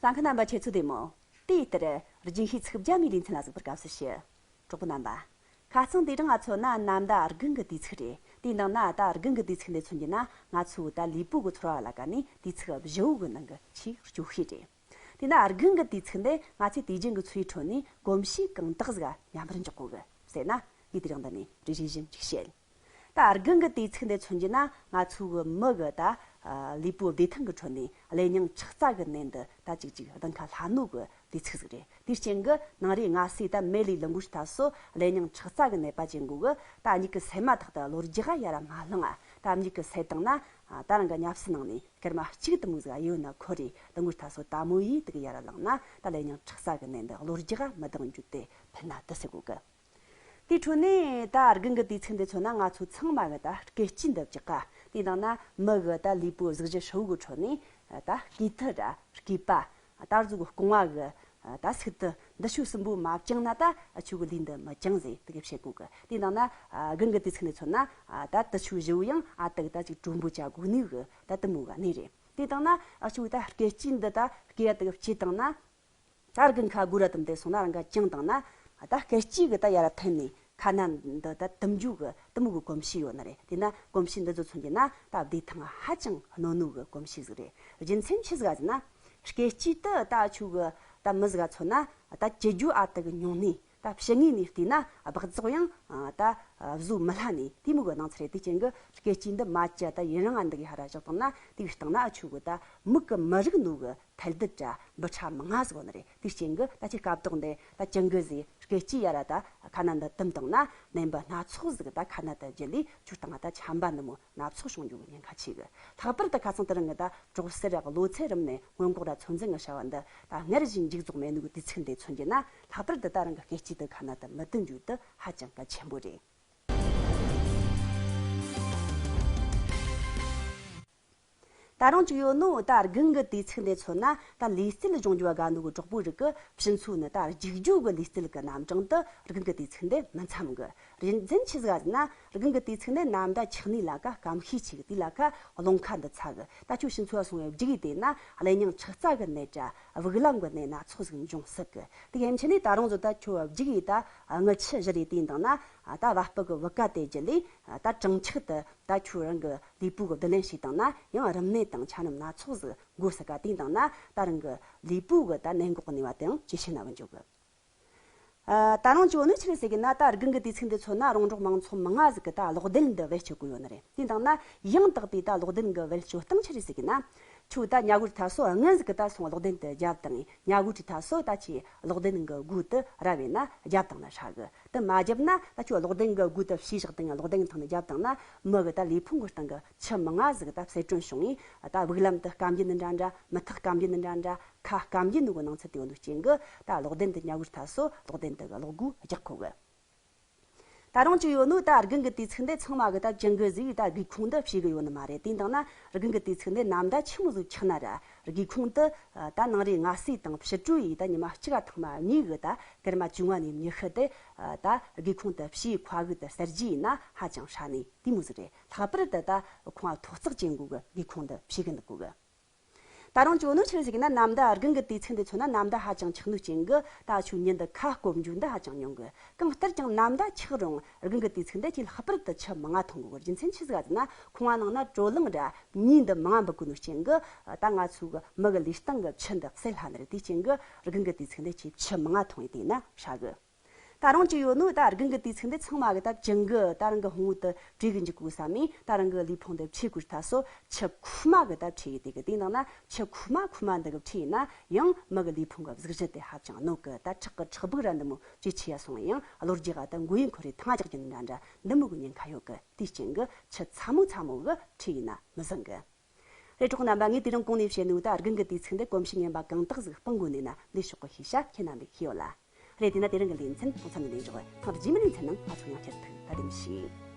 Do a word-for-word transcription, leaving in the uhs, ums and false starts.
གསན་མཁན་རྣམ་པ་ཁྱེད་ཚོ་བདེ་མོ། དེ་ལྟར་རྒྱུན་ཤེས་ཚིག་བརྒྱ་མའི་ལེ་ཚན་ལ་གཟིགས་པར་དགའ་བསུ་ཞུ། གྲོགས་པོ་རྣམ་པ། ཁ་སང་དེ་རིང་ང་ཚོ་ན་ནམ་ཟླ་དགུན་གྱི་དུས་ཚིགས་རེད། དེའི་ནང་ན་ད་དགུན་གྱི་དུས་ཚིགས་འདི་མཚོན་རྒྱུ་ན་ང་ཚོའི་ད་ལུས་པོ་གི་ཚོར་བ་ལ་ཀ་ནས་དུས་ཚིགས་བཞི་བོ་གི་ནང་གི་ཆེས་སྐྱོ་ཤོས་རེད། དེས་ན་དགུན་གྱི་དུས་ཚིགས་འདི་ང་ཚོས་དུས་རྒྱུན་གྱི་འཚོ་བའི་ཁྲོད་ནས་གོམས་གཤིས་གང་དག་ཟིག་ཉམས་པར་འཇོག་དགོས་གི་ཟེར་ན། ངས་དེ་རིང་འདི་ནས་རེ་རེ་བཞིན་ཅིག་བཤད། ད་དགུན་གྱི་དུས་ཚིགས་འདི་མཚོན་རྒྱུ་ན་ང་ཚོའི་མི་གི་ད་ལུས་པོའི་བདེ་ཐང་གི་ཁྲོད་ནས་གླེ་རྙིང་ཁྲག་རྩ་གི་ནད་འདི་ད་ཅིག་ཅིག་གདང་ཁ་སླ་ནོ་གི་དུས་ཚིགས་ཟིག་རེད། དེའི་རྐྱེན་གྱིས་ནངས་རེ་སྔ་སེ་ད་མལ་ལས་ལངས་དུས་ད་སོ་གླེ་རྙིང་ཁྲག་རྩ་གི་ནད་པ་ཅན་གོ་གི་ད་མྱིག་གི་སེར་མ་དག་ད་གློ་རྒྱག་ཡར་མ་ལངས་ཨ། ད་མྱིག་གི་སེར་བཏང་ན་ད་རང་གི་ཉབ་སི་ནང་ནས་སྐར་མ་གཅིག་དུ་མོ་ཟིག་ཡོད་ན་ཁོ་རེ་ལངས་དུས་ད་སོ་ད་མོ་ཡིས་དུ་གི་ཡར་ལངས་ན་ད་གླེ་རྙིང་ཁྲག་རྩ་གི་ནད་འདི་གློ་རྒྱག་མི་ལྡང་རྒྱུ་དེ་ཕན་ན་དུ་ཟེར་གོ་གི། དེའི་ཁྲོད་ནས་ད་དགུན་གྱི་དུས་ཚིགས་འདི་ཚོ་ན་ང་ཚོ་ཚང་མ་གི་ད་སྐེད་སྐྱིད་འདི་རྒྱག་ག། དེའི་ནང་ན་མི་གི་ད་ལུས་པོའི་གཟུགས་གཞི་ཧྲིལ་བོ་གི་ཁྲོད་ནས་ད་སྐེ་ཐི་ར་སྐེད་པ་ད་གཟུགས་རྐང་བ་གི་ད་ཟུག་ཏུ་འདི་ཆུ་གསུམ་པོ་མ་བཅིངས་ན་ད་ཨ་ཆུ་གི་ལུས་འདི་མི་བཅིངས་ཟེར་དེ་གི་བཤད་གོ་གི། དེའི་ནང་ན་དགུན་གྱི་དུས་ཚིགས་འདི་ཚོ་ན་ད་དུ་ཆུ་བཞི་བོ་ཡང་ཨ་དག་ད་ཅིག་གྲུམ་པོ་བྱ་དགོས་ནི་གི་ད་དུ་མོ་ག་ནི་རེད། དེ་དང་ན་ཨ་ཆུ་ད་སྐེད་སྐྱིད་འདི་ད་སྐེ་ཡ་དག་བཅད་དང་ན། ད་དགུན་ཁ་དགུ་ར་དུམ་དེ་སོང་ན་རང་ག་ཅང་དང་ན་ད་སྐེད་སྐྱིད་གི་ད་ཡར་འཐེན་ནས་ཁ་ན་འདི་ད་དུམ་རྒྱུ་གི་དུམ་གི་གོམས་གཤིས་ཡོད་ནི་རེད། དེ་ན་གོམས་གཤིས་འདི་ཚོ་མཚོན་རྒྱུ་ན་ད་བདེ་ཐང་ཧ་ཅང་གནོད་ནོ་གི་གོམས་གཤིས་ཟིག་རེད། རྒྱུ་མཚན་ཆི་ཟིག་ཟེར་ན། སྐེད་སྐྱིད་དུ་ད་ཆུ་གི་ད་མི་ཟིག་ཚོ་ན་ད་ཅི་རྒྱུ་ཨ་དག་གི་ཉུང་ནས་ད་ཕྱི་ངོས་ནས་བལྟས་ན་སྦག་བཙོག་ཡང་ད་བཟོ་མི་ལྷ་ནས་དེ་མོ་གི་སྣང་ཚུལ་རེད། དེ་ཅན་གི་སྐེད་སྐྱིད་འདི་མ་ཅི་ད་ཡུན་རིང་ང་འདི་གི་ཧ་ར་བཞག་བཏང་ན་དེ་གི་སྟེང་ན་ཨ་ཆུ་གི་ད་མིག་གི་མི་རིག་ནོ་གི་ཐལ་རྡུལ་དྲ་འབུ་ཕྲ་མང་ང་ཟིག་ནི་རེད། དེའི་རྐྱེན་གྱིས་ད་ཁྱེད་སྐབས་ཐོག་འདི་ད་ཅང་གི་ཟིག་སྐད་ཅིག་ཡ་ར་ད་ཁ་ན་འདི་དུམ་བཏང་ན་ནད་འབུ་སྣ་ཚོགས་ཟིག་ད་ཁ་ན་ད་རྒྱུ་ལས་ཆུ་སྟེང་ད་ཆམ་པ་ནི་མོ་སྣ་ཚོགས་བྱུང་རྒྱུ་གི་ཉེན་ཁ་ཆེ་གི། ལྷག་པར་དུ་ཁ་སང་དེ་རིང་གི་ད་གྲོགས་སེར་གློ་ཚད་རིམས་ནད་སྔོན་འགོག་ར་ཚོད་འཛིན་གི་བྱ་བ་འདི་ད་སྔར་བཞིན་མཇུག་རྫོགས་མེད་ནོ་གི་དུས་ཚིགས་འདི་མཚོན་རྒྱུ་ན། ལྷག་པར་དུ་ད་རང་གི་སྐད་ཅིག་ད་ཁ་ན་ད་མི་དུ་འཇུ་ད་ཧ་ཅང་གལ་ཆེན་པོ་རེད། ད་རུང་གཅིག་ཡོད་ནོ་ད་དགུན་གི་དུས་ཚིགས་འདི་ཚོ་ན་ད་ལུས་རྩལ་སྦྱོང་རྒྱུ་བ་དགའ་ནོ་གི་གྲོགས་པོ་རིགས་གི་ཕྱི་ཚུལ་ནི་ད་རྒྱུག་རྒྱུ་གི་ལུས་རྩལ་གི་རྣམ་གྲངས་དུ་དགུན་གི་དུས་ཚིགས་འདི་མི་འཚམ་གི། རྒྱུ་མཚན་ཆི་ཟིག་ཟེར་ན། དགུན་གི་དུས་ཚིགས་འདི་ནམ་ཟླ་ཆགས་ནི་ལ་ཀ་སྐམ་ཤས་ཆེ་གི། དེ་ལ་ཀ་རླུང་ཁ་འདི་ཚ་གི། ད་ཁྱོད་ཕྱི་ཚུལ་སོང་བའི་རྒྱུག་ཡི་དེ་ན་གླེ་རྙིང་ཁྲག་རྩ་གི་ནད་དྲ་དབུགས་ལམ་གི་ནད་སྣ་ཚོགས་ཟིག་འབྱུང་སྲིད་གི། དེ་ཡན་ཆད་ནི་ད་རུང་ཟོ་ད་ཁྱོད་རྒྱུག་ཡི་ད་ངི་ཆུ་བཞུར་ཡི་དེ་འདང་ན་ད་བ་སྤུ་གི་བུ་ག་དེ་རྒྱུ་ལས་ད་གྲང་ཆག་དུ། ད་ཁྱོད་རང་གི་ལུས་པོ་གི་བསྡུ་ལེན་བྱས་བཏང་ན་ཡང་རིམས་ནད་དང་ཆ་སྙོམས་སྣ་ཚོགས་ཟིག་འགོ་སྲིད་ག། དེ་འདང་ན་ད་རང་གི་ལུས་པོ་གི་ད་ནད་འགོག་གི་ནུས་པ་དེའང་ཇེ་ཆེ་ན་བུད་འགྱོ་གི། ཨ། ད་རུང་གཅིག་ནི་ཆི་རེད་ཟེར་གི་ན། ད་དགུན་གི་དུས་ཚིགས་འདི་ཚོ་ན་རོང་འབྲོག་མང་ཚོགས་མང་ང་ཟིག་གི་ད་གློག་ལྡན་འདི་བེད་སྤྱོད་གི་ཡོད་ནི་རེད། དེ་འདང་ན་ཡང་དག་པའི་ད་གློག་ལྡན་གི་བེད་སྤྱོད་སྟངས་ཆི་རེད་ཟེར་གི་ན། ཁྱོད་ད་ཉལ་གོ་ད་སོ་སྔན་ཟིག་གི་ད་སོང་གློག་ལྡན་དུ་རྒྱབ་དང་། ཉལ་གོ་ད་སོ་ད་ཁྱོད་གློག་ལྡན་གི་སྒོ་དུ་ར་བས་ན་རྒྱབ་དང་ན་ཧྲ་གི། དེ་མ་རྒྱབ་ན་ད་ཁྱོད་གློག་ལྡན་གི་སྒོ་དུ་ཕྱིས་བཞག་དང་གློག་ལྡན་ཐང་ནས་རྒྱབ་དང་ན་མི་གི་ད་ལུས་ཕུང་གི་སྟེང་གི་ཆུ་མང་ང་ཟིག་ད་ཟད་གྲོན་བྱུང་ངས་ད་དབུགས་ལམ་དུ་སྐམ་རྒྱུ་ནི་འདྲ་འདྲ། མི་ཐག་སྐམ་རྒྱུ་ནི་འདྲ་འདྲ། ཁ་སྐམ་རྒྱུ་ནི་གི་སྣང་ཚུལ་དེ་ཡོད་ནོ་རྐྱེན་གི་ད་གློག་ལྡན་དུ་ཉལ་གོ་ད་སོ་གློག་ལྡན་དུ་གི་གློག་སྒོ་རྒྱག་གོ་གི། ད་རུང་གཅིག་ཡོད་ནོ་ད་དགུན་གི་དུས་ཚིགས་འདི་ཚང་མ་གི་ད་ཅང་གི་ཟིག་ད་སྒེའུ་ཁུང་འདི་ཕྱེ་གི་ཡོད་ནི་མ་རེད། དེ་འདང་ན་དགུན་གི་དུས་ཚིགས་འདི་ནམ་ཟླ་ཆི་མོ་ཟིག་ཆགས་ན་ར་སྒེའུ་ཁུང་འདི་ད་ནངས་རེ་སྔ་སེ་དང་ཕྱི་དྲོ་ཡི་ད་ཉི་མ་གཅིག་ག་ཐེངས་མ་གཉིས་གི་ད་སྐར་མ་བཅོ་ལྔ་ནས་ཉི་ཤུ་དེ་ད་སྒེའུ་ཁུང་དེ་ཕྱིའི་ཁ་གི་དེ་གསར་བརྗེ་ཡིན་ན་ཧ་ཅང་ཧྲ་ནི་དེ་མོ་ཟིག་རེད། ལྷག་པར་དུ་ད་ཁང་བ་མཐོ་ཚགས་ཅན་གོ་གི་སྒེའུ་ཁུང་དེ་ཕྱེ་གི་འདུག་གོ་གི། ད་རུང་གཅིག་ནི་ཆི་རེད་ཟེར་གི་ན། ནམ་ཟླ་དགུན་གི་དུས་ཚིགས་འདི་ཚོ་ན་ནམ་ཟླ་ཧ་ཅང་ཆགས་ནོ་རྐྱེན་གི་ད་ཆུ་ཉིན་འདི་ཁ་སྐོམ་རྒྱུ་འདི་ཧ་ཅང་ཉུང་གི། གང་ལྟར་ཀྱང་ནམ་ཟླ་ཆགས་རུང་དགུན་གི་དུས་ཚིགས་འདི་ཁྱོད་ལྷག་པར་དུ་ཆུ་མང་ང་འཐུང་དགོས་གི། རྒྱུ་མཚན་ཆི་ཟིག་ཟེར་ན། ཁང་བ་ནང་ན་དྲོད་རླངས་ར་མྱི་འདི་མང་ང་འབུད་གོ་ནོ་རྐྱེན་གི་ད་ང་ཚོ་གི་མི་གི་ལུས་སྟེང་གི་ཆུ་འདི་བསད་ལྷ་ནི་རེད། དེའི་རྐྱེན་གི་དགུན་གི་དུས་ཚིགས་འདི་ཁྱོད་ཆུ་མང་ང་འཐུང་ཡི་དེ་ན་ཧྲ་གི། ད་རུང་གཅིག་ཡོད་ནོ་ད་དགུན་གི་དུས་ཚིགས་འདི་ཚང་མ་གི་ད་ཅང་གི་ད་རང་གི་ཕུང་བོ་དེ་བྲེག་གི་འཇུག་གོ་བསམ་མི་ད་རང་གི་ལུས་ཕུང་འདི་ཕྱེ་གོ་ད་སོ་ཆུ་ཁུག་མ་གི་ད་ཕྱེ་ཡི་དེ་གི། དེ་ནང་ན་ཆུ་ཁུག་མ་ཁུག་མ་འདི་གི་ཕྱེ་ཡིན་ན་ཡང་མི་གི་ལུས་ཕུང་གི་གཟུགས་གཞི་དེ་ཧ་ཅང་གནོད་གི། ད་ཁྲག་གི་ཁྲག་སྦུག་ར་འདི་མོ་ཇེ་ཆེ་ཡ་སོང་ཡང་གློ་རྒྱག་ག་ད་མགོ་ཡི་འཁོར་རེ་ཐང་རྒྱག་རྒྱུ་འདྲ་འདྲ་འདི་མོ་གི་ཉེན་ཁ་ཡོད་གི། དེའི་རྐྱེན་གི་ཆུ་ཚ་མོ་ཚ་མོ་གི་ཕྱེ་ཡིན་ན་མི་བཟང་གི། རེད། གྲོགས་རྣམ་པ། ངས་དེ་རིང་གོང་ནས་བཤད་ནོ་ད་དགུན་གི་དུས་ཚིགས་འདི་གོམས་གཤིས་ངན་པ་གང་དག་ཟིག་སྤང་དགོས་ནས་ན་འདི་ཤོག་གི་ཤེས་བྱ་ཁྱེད་རྣམ་པས་ཤེས་ཡོད་ལ། རེད། དེ་ན་དེ་རིང་གི་ལེ་ཚན་ཐོག་མཚམས་ནས་ལེན་འཇོག་གི། ཐེངས་རྗེས་མའི་ལེ་ཚན་ནང་ང་ཚོ་ཡང་བསྐྱར་ཐུག་བཀའ་དྲིན་ཆེ།